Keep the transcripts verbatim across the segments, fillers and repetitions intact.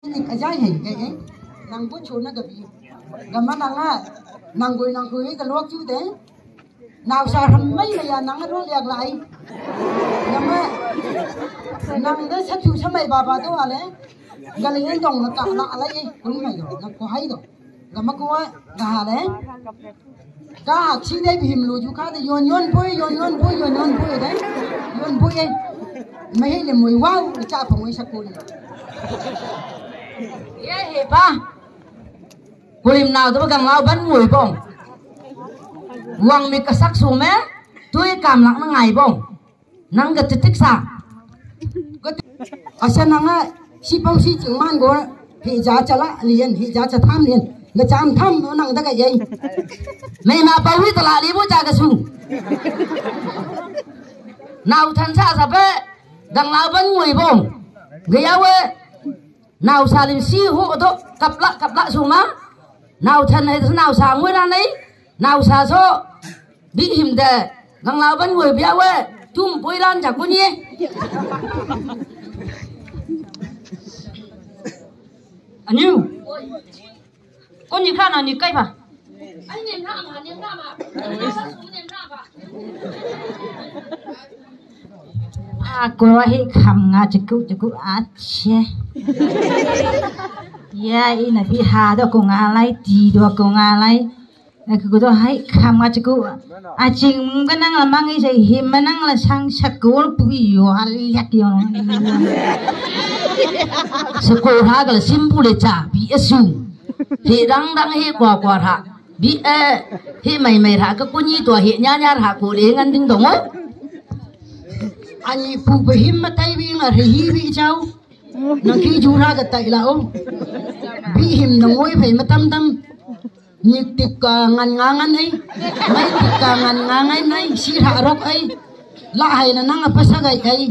Ni ka jai hei, eh, eh. Nang bu chu na ga bi. Ga ma nang a, nang gui nang gui ga luak chu de. Nau sa ram mai mai ya nang a ro liak lai. Ga ma, nang de sa chu sa mai ba ba to a le. Ga le dong na ka la la eh, kun mai do, na ko hai do. Ga ma ko a, ga ha le. Ka hak si dai bi him lu ju ka dai yon yon pui, yon yon pui, yon yon pui dai. Yon pui ai. Mai hei le mui wau, cha phong ai sa ko le. Ye he pa. Kulim nau tu ba gang lau ban mui bong. Wang mi ka sak su me, tui kam lak na ngai bong. Nang ga titik sa. Ga ti-, asa nang a, si pau si ching man go, hi ja cha la, lien, hi ja cha tham lien. Ga cham tham, nang da ga yai. Mai ma pau hi ta la li bu cha ga su. Nau than sa sa pe, dang lau ban ngui bong. Ga ya we, nau sa lim si hu do, kap la, kap la su ma. Nau than hai nau sa ngui la nei, nau sa so, Bi him de, gang lau ban ngui bia we, tum pui lan ja kun ye. Aniu. Kun ni kha na ni kai pha. A ko hi kham nga chiku chiku a che. Ya i na bi ha do ko nga lai ti do ko nga lai. Aku kudo hai kham nga chiku. Aching ka nang la mangi sai him ma nang la sang sakul pu yo haliak yo. Sakul ha ka la simple cha bi asu. Hi dang dang hi kwa kwa ha. Bi eh hi mai mai ha ka kunyi to hi nya nya ha ko le ngan ding dong. Ani pu ba him ma tai bi nga hi bi chau. Nang ki ju ha ka tai la o. Bi him nang oi phai ma tam tam. Nik tik ka ngan nga ngan ai. Mai tik ka ngan nga ngan ai. Si ha rok ai. La hai na nang apa sagai ai.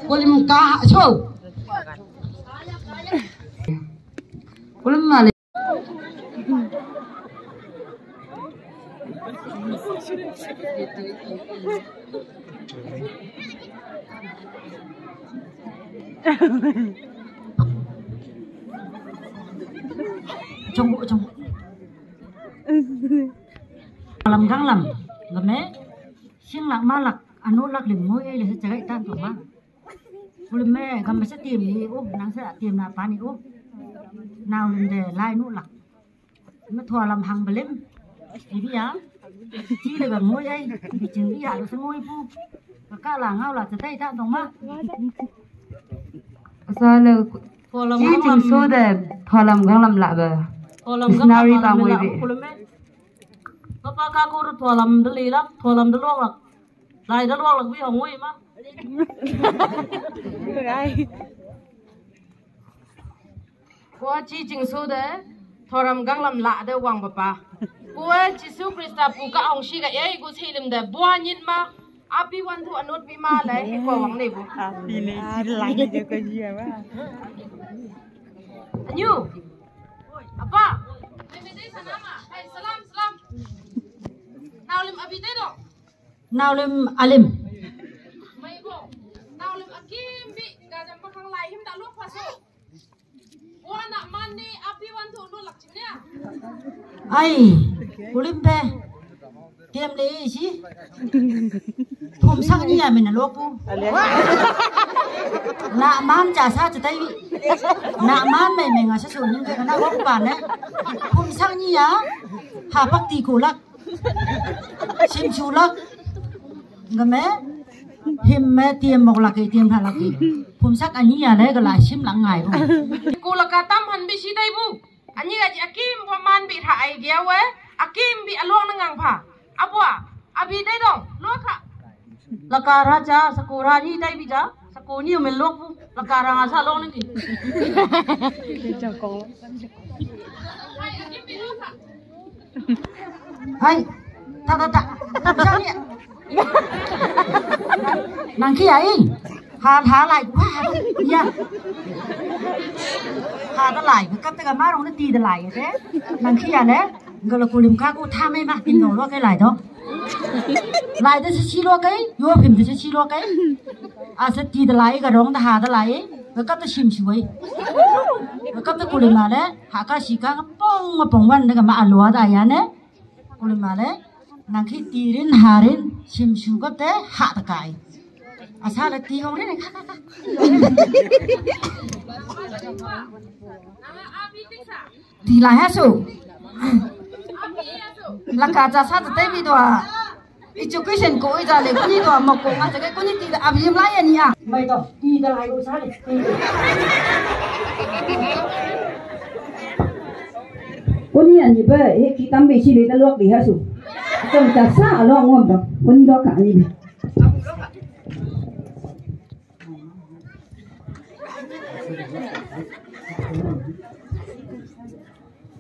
Kulim ka ha so. Kulim male. Chong bu chong. Lam gang lam. Lam e. Sing lak ma lak. Anu lak lim ngui e le sa chagai tan to ma. Kulim me gam me sa tim ni u, nang sa tim na pa ni u. Nau lim de lai nu lak. Me thua lam hang belim. Ibi ya. Chi le gam ngui ai. Ibi ching bi ya lo sa ngui pu. Ka ka la ngau la sa tai ta dong ma. Sa le. Thua lam chi gang ching lam. So de thua lam gang lam la ba. Thua lam gang lam la ba ngui bi. Kulim me. Papa ka ko thua lam de li lak, thua lam de lok lak. Lai da luang lak bi hong ui ma. Rai. Kua chi ching su de, thoram gang lam la de wang papa. Kua Jisu Krista pu ka hong shi ka ei gu si lim de bua nyin ma. Api wan thu anut mi ma le hi kua wang nei bu. Api nei chi lai de ka ji ba. Anyu. Apa. Hai, salam, salam. Nau lim abi de do. Nau lim alim. Mai bo. Nau lim akim bi. Ga jam pa khang lai him da luk pa so. Wa na man ni api wan thu nu lak chim nia. Ai. Kulim pe. Tiam le si. Phum sang ni ya min lo pu. Na man cha sa cha tai. Na man mai mai nga sa so ni ke na ko pa ne. Phum sang ni ya. Ha pak ti ko lak. Sim chu lak. Nga me. Him me tiam mok lak ke tiam ha lak ke. Phum sak ani ya le ga la sim lak ngai bu. Ko lak ka tam han bi si tai bu. Ani ga ji akim bu man bi tha ai dia we. Akim bi along na ngang pha. Abua. Abi dai dong. Lo kha. Laka ra cha sakura ni tai bi ja. Sakuni men lok bu. Laka ra nga sa long ni. Hai. Ta ta ta. Ta sa ni. Nang ki ai. Ha ha lai ku ha. Ya. Ha ta lai ku kap ta ka ma rong na ti ta lai te. Nang ki ya le. Nga la kulim ka ku tha mai ma tin dong lo kai lai dong. Lai de si lo kai, yo phim de si lo kai. Asa ti da lai, ka rong da ha da lai, ka kap ta shim shui. Ka kap ta kulim ma le, ha ka shi ka pong pong wan da ka ma alua da ya ne. Kulim ma le, nang khi ti rin ha rin, shim shu kap te, ha ta kai. Asa la ti kong rin, ka, ka, ka. Ti lai ha su. La ka cha sa ta te mi dua. Education ko oi ja le, kuni dua ma ko nga ja ke kuni ti da abim lai ani a. Mai to, ti da lai ko sa le. Kuni ani ba, he ki tam be si le da luak di ha su. Tong cha sa a luak ngom to. Kuni luak ka ani.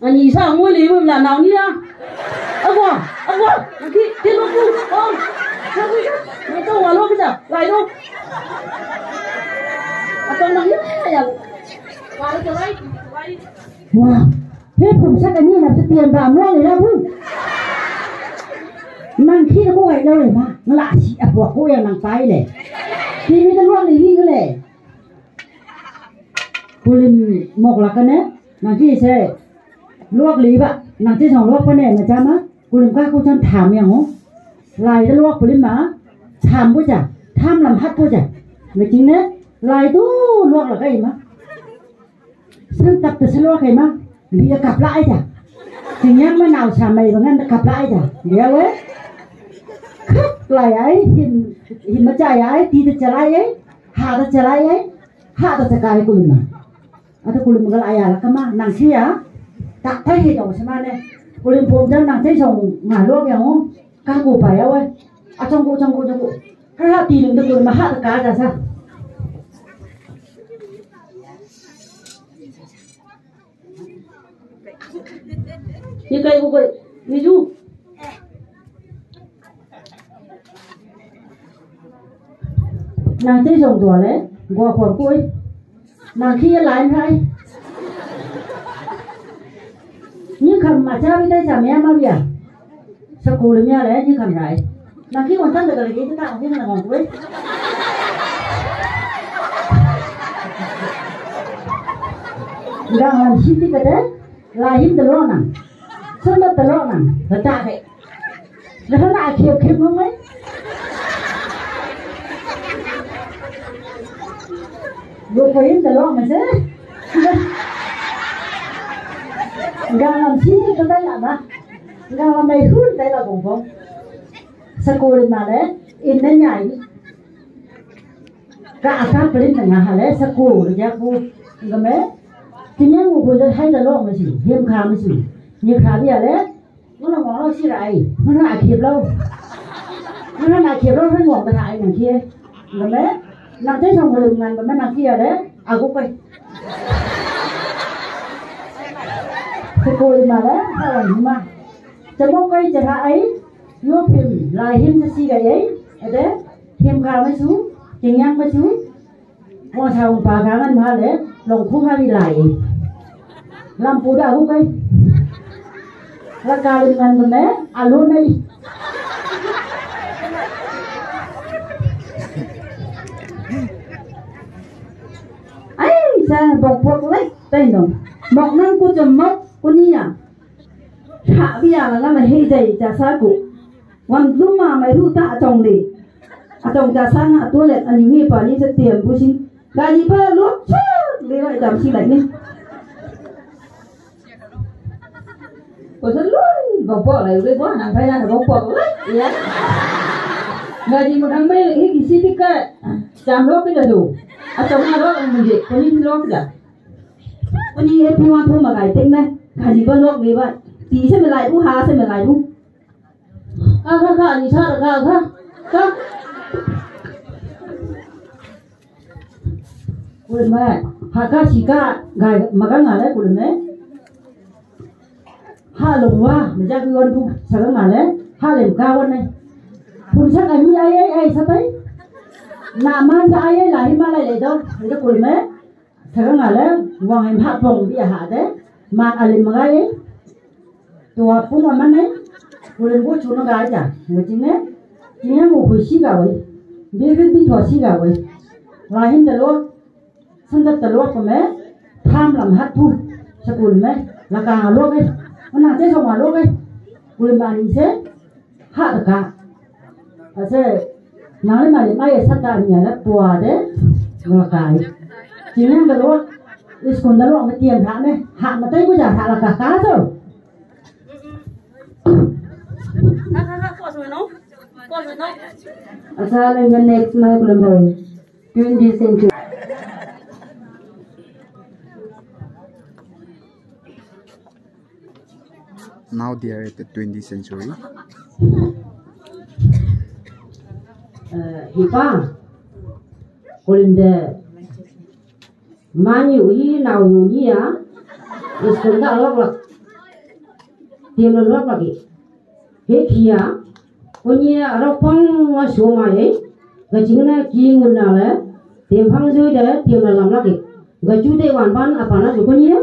Ani sa mo le mo la nau ni a. Agwa, agwa, ki, ki lo ku. Oh. Ka ku ja. Mo to wa lo ka ja. Lai lo. A to na ya ya. Wa lo ka lai. Wa. He phung sa ka ni na sa tiam ba mo le la bu. Nang khi ko wai lo le ma. Nga la si a pua ko ya nang tai le. Ti mi ta lo le ni le. Kulim mok la ka ne, nang chi se, luak li ba, nang chi song luak pa ne, na cha ma, kulim ka ku chan tham yang o. Lai da luak kulim ma, tham bu cha, tham lam hat bu cha. Ma ching ne, lai tu luak la ka i ma. San tap ta sa luak ka i ma, bi ya kap la ai cha. Ching yang ma nau sa mai ba ngan kap la ai cha. Lia we. Kap lai ai, him, him ma cha ai, ti ta cha lai ai, ha ta cha lai ai, ha ta cha ka ai kulim ma. Ata kulim gal aya la kama nang sia. Tak tai he jong sama ne. Kulim pom jam nang tai song nga luak yang o. Ka ku pa ya wai. A chong ku chong ku chong ku. Ka ha ti ling da kulim ha ka ja sa. Ye kai ku kai. Ni ju. Nang chi song tua le, gua khor kui. Nang khi lai rai. Ni kham ma cha bi tai cha mya ma bia. Sa ku le mya le ni kham rai. Nang khi wan tang da ka le ki ta ni na ngong kui. Ngang wan shi ti ka de, la him da lo nang. Sun da da lo nang. Da ta ke. Nang na khiep khiep mong mai. Lu ko yin da lo ma se. Ngang lam si ni ko tai la ba. Ngang lam mai hun tai la gong gong. Sa ko ma le, in na nyai. Ka asa pelin tengah le, sa ko ja ko. Ngame. Kinyang ko ko hai da lo ma si. Him kha ma si. Ni kha bia le. Ngala ngala si rai, ngala a khiep lo. Ngala na khiep lo, ngala ngala ta rai nang khie. Ngala me, nang te song ngala ngan ba me nang khie le, a gu kai. Te ko ma le, ha la ma. Te mo kai te ha ai, yo phim, lai him te si ga ai, ade, him ka ma su, king yang ma su. Mo sa ung pa ka ngan ma le, long khu ma ri lai. Lam pu da hu kai. La ka lim ngan me, a lu nei. Ai, sa bok bok lai, tai no. Mok nang ku chom mok, ku ni ya. Tha bia la la hei dai cha sa ku. Wan lum ma mai ru ta a chong le. A chong cha sa nga tu le a ni ngi pa ni sa tiam bu si. Ga ni pa lo chu le lai tam si lai ni. Ko sa lui go po lai le bo nang phai na go po lai ya. Ga ni mo dang mai hi ki si ti ka. Cham lo pi da du. A chong na lo mo je ko ni lo pi da. Ko ni e pi wan thu ma gai teng na. Ga ni pa lo le ba. Ti se me lai bu ha se me lai bu. Ka, ka, ka, ni sa, ka, ka, ka. Kulim me, ha ka si ka, ga, ma ka nga le, kulim me. Ha lo wa, ma ja ki wan tu, sa ka nga le, ha le ka wan ne. Pun sa ka ni ai, ai, ai, sa tai. Na man sa ai, ai, la hi ma lai le do, le kulim me. Sa ka nga le, wang em ha pong bi ha de, ma a le ma ga e. Tua pung a man ne, ku le bu chu na ga ja, nge ting ne, ting ya mu hui si ga wei, bi bi bi tua si ga wei. Lahin da luak, sandap da luak ko me, tham lam hat pu, sakul me, lakang a luak e, manang te song a luak e, kul ma ni se, ha da ka. A se, nang le ma le mai e sat da ni a la pua de, lakang. Jing yang da luak, iskun da luak me tiam ha me, ha ma tai ku ja ha lakang ka so. Asa le ngan next ma kulam boy. Twenty century. Now they are at the twenty century. Eh, hipa. Kulim de. Mani uhi na uhi ya. Iskunda lok lok. Tiam lok lok lagi. He kia. Kunye arok pang nga soma ye. Ga jingna ki ngun na le. Tiam pang zui de, tiam la lam lagi. Ga ju de wan pan apa na ju kunye.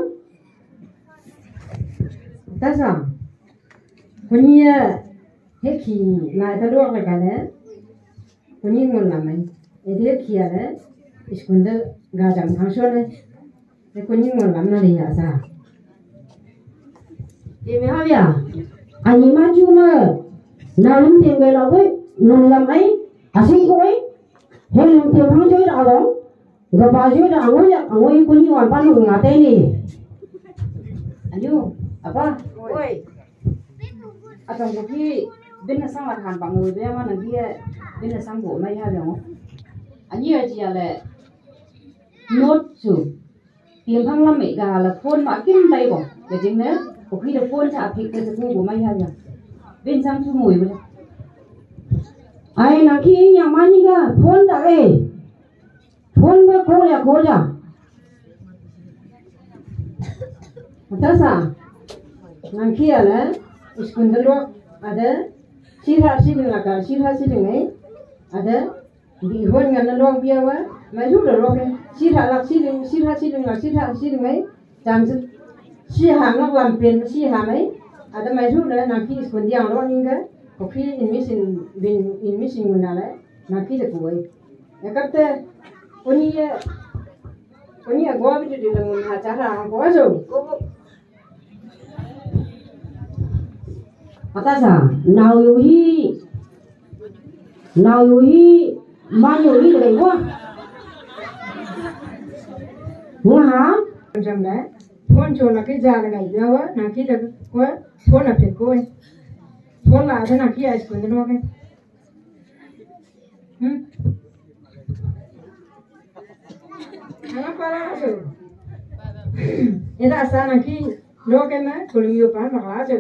Tasa. Kunye he ki na ta luak le ka le. Kunye ngun lam ai. E de kia le. Iskunda ga jam pang so le. Te ko ni mo lam na le ya sa. Te me ha ya. Ani ma ju ma. Na lum te ngai la wei. Mun lam ai. Asing ko wei. He lum te phang joi da along. Ga ba joi da angoi ya. Angoi ko ni wan pa lu nga te ni. Anyu. Apa? Oi. Atong ko ki. Bin na sang la han pa ngoi be ma na gi. Bin na sang bo mai ha le ngo. Anyi a ji a le. Not su. Tiam phang lam me ga la phone ma kim tai ko. Ga jing ne. Ko phi da phone cha phik ke ku bu mai ha ya. Bin sang chu ngui bu. Ai na ki yang ma ni ga phone da e. Phone ba ko ya ko ya. Ta sa. Nang ki ya le. Iskun da lo. Ada. Sira si ding la ka. Sira si ding e. Ada. Bi hon ngan na long bia wa, mai ru la long. Sira lak si ling, sira si ling lak sira si ling mai. Jam si, si ha ngak lam pen si ha mai. Ada mai ru la nang ki iskun diang long ning ga. Ko ki in mi sin bin, in mi sin ngun na la. Nang ki de kuai. Ya kap te, oni ya, oni ya gua bi de la ngun ha cha ha ko ajo. Atasa, nau yu hi, nau yu hi, ma yu hi le wa. Nga ha? Jam le, phone cho na ki ja le ngai ya wa, na ki da ko, phone na pe ko. Phone la da na ki ice cream no ke. Hmm? Nang apa la asu? Ida sana ki lo ke ma, kulim yo pa ma la asu.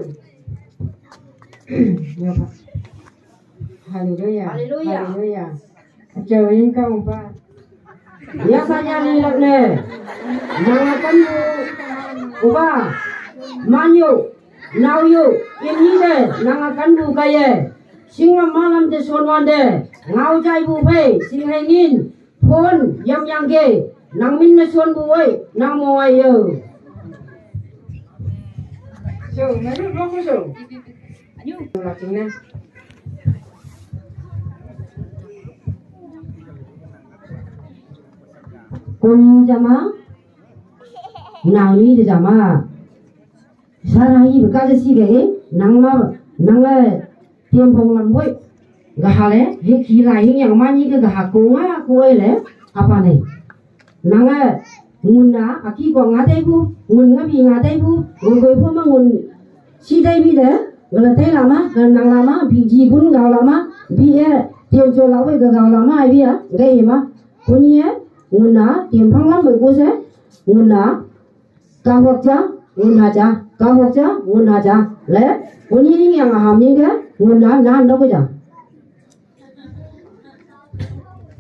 Yo pa. Haleluya. Haleluya. Haleluya. Jauhin ka umpa. Ya saya ni lak ne. Nang akan uba. Manyu. Nau yu. Ini de. Nang akan bu kaya. Sing malam de suan wan de. Ngau jai bu pei. Sing hengin. Phone, yam yang ge, nang min na suan bu wai, nang mo wai yo. So, na yu lo ko so. Anyu. Lo ting na. Kun jama, nang ni jama. Sara hi baka jasi ga e, nang ma, nang la tiam phong lam hoi. Ga ha le, he ki la hing yang ma ni ga ga ha ko nga ko e le, apa ne. Nang a, ngun na, a ki ko nga tai bu, ngun nga bi nga tai bu, ngun goi bu ma ngun si tai bi de, ga la tai la ma, ga nang la ma, bi ji gun ga la ma, bi e, tiam cho la wei ga ga la ma, ai bi a, ga e ma. Kun ye, ngun na, tiam phong lam hoi ko se, ngun na, Ka hok ja, ngun ha ja. Ka hok ja, ngun ha ja. Le, ngun ni yang ham ni ke, ngun na, na, ndo ko ja.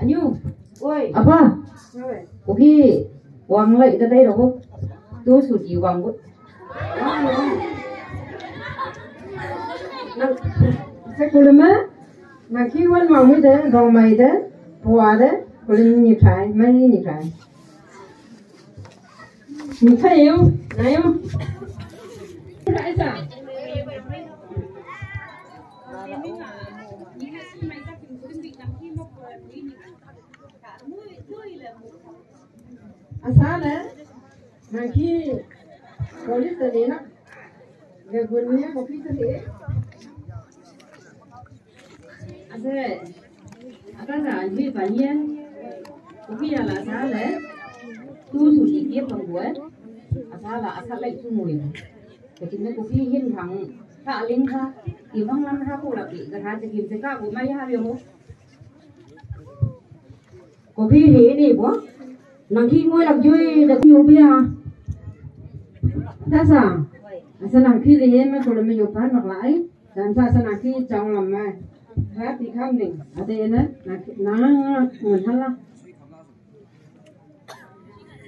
Anyu, oi. Apa? Oi. Oki, wang lai ta dai ro ko. Tu su di wang ko. Nang, se kulma, nang ki wan ma mi de, dong mai de, pua de, kulma ni kai, mai ni kai. Ni kai yo, na yo. Asale, nangki police tadi na. Gagun niya kopi tadi. Ase, ata sa anjui panian. Kopi ya la asale. Tu su si kia pangguan. Asala asale tu mui. Katinna kopi hin hang. Ka ling ka. Ibang lam ha ko lapi. Ka ha tekim teka ko mai ha yo. Kopi he ni bo. Nangki ngoi lak jui da ki ubia. Tasa. Asa nangki le yen ma ko le me yo pan mak lai. Dan sa asa nangki chang lam ma. Happy coming. Ate na nangki nang ngan hala.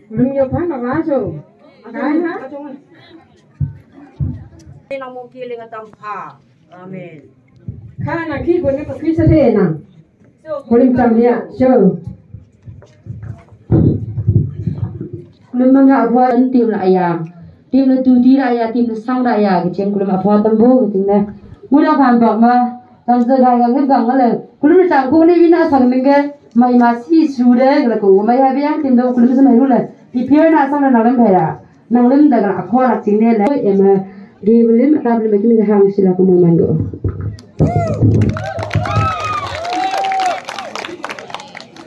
Ko le me yo pan mak lai so. Kai ha. Nang mo ki le ngatam pha. Amen. Ka nangki ko ne ko kisa de na. Kulim cham ya, so. Kulim manga abua tim la ya. Tim la tu ti la ya, tim la sang la ya, kichem kulim abua tambo kitim ne. Mula kan bak ma, tam se ga ga ga ga le. Kulim chang ko ne wina sang menge, mai ma si su de, ga ko mai ha biang tim do kulim se mai ru le. Pi pier na sang na lam ba ya. Nang lim da ga akwa la ting ne le ema ge lim ta lim ki mi hang sila ko mo mando.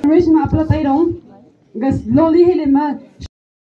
Rich ma apla tai dong. Gas loli hele ma